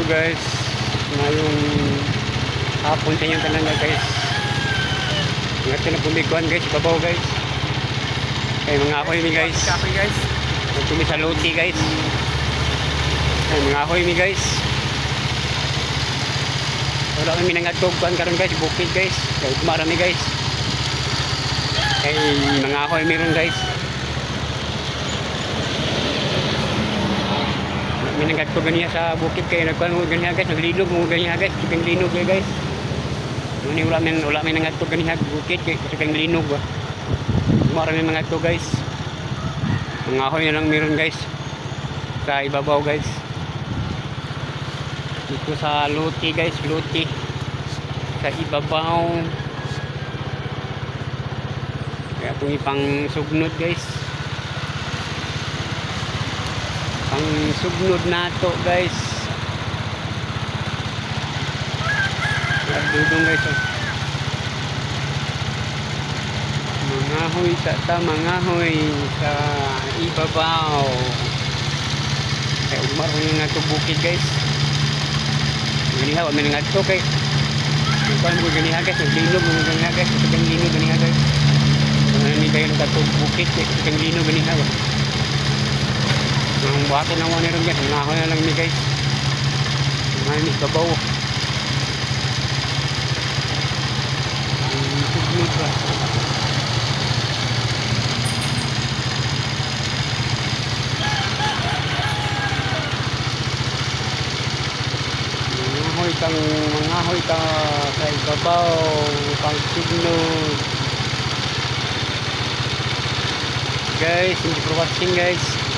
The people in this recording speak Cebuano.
Hello guys, ngayong hapon sa inyong tanan guys. Ingat na bumiguan guys, babaw guys. Kay mga ahoy mi guys. Kapoy guys. Nagtumi sa luti guys. Kay mga ahoy mi guys. Wala kami nangadtog kuan karon guys, bukid guys. Kay marami guys. Kay mga ahoy meron guys. May nangadto ganiya sa bukid kay nagkuan mo ganiya guys, naglinog mo ganiya guys, kang linog eh, guys. Muni wala men nangadto ganiya bukid kay kasi kang linog ba. Marami mga to guys. Mga ahoy na lang meron guys. Sa ibabaw guys. Dito sa Luti guys, Luti. Sa ibabaw. Kaya itong ipang sugnod guys. Pang sugnod nato guys. Dudong guys oh. Mangahoy sa ta, mangahoy sa ibabaw. Kaya umar ko yung nga bukid guys. Ganiha, wa man nga to kay kuan mo ganiha guys, naglinog mo ganiha guys, sa kang linog ganiha guys. Mga ni kayo nagkatog bukid kay sa kang linog ganiha ba. Ang buhaton lang mo ron guys, mangahoy na lang mi guys. Mga ni babaw. Ang sugnod ba. Mangahoy kang mangahoy ka sa ibabaw pagsugnod. Guys, thank you for watching guys.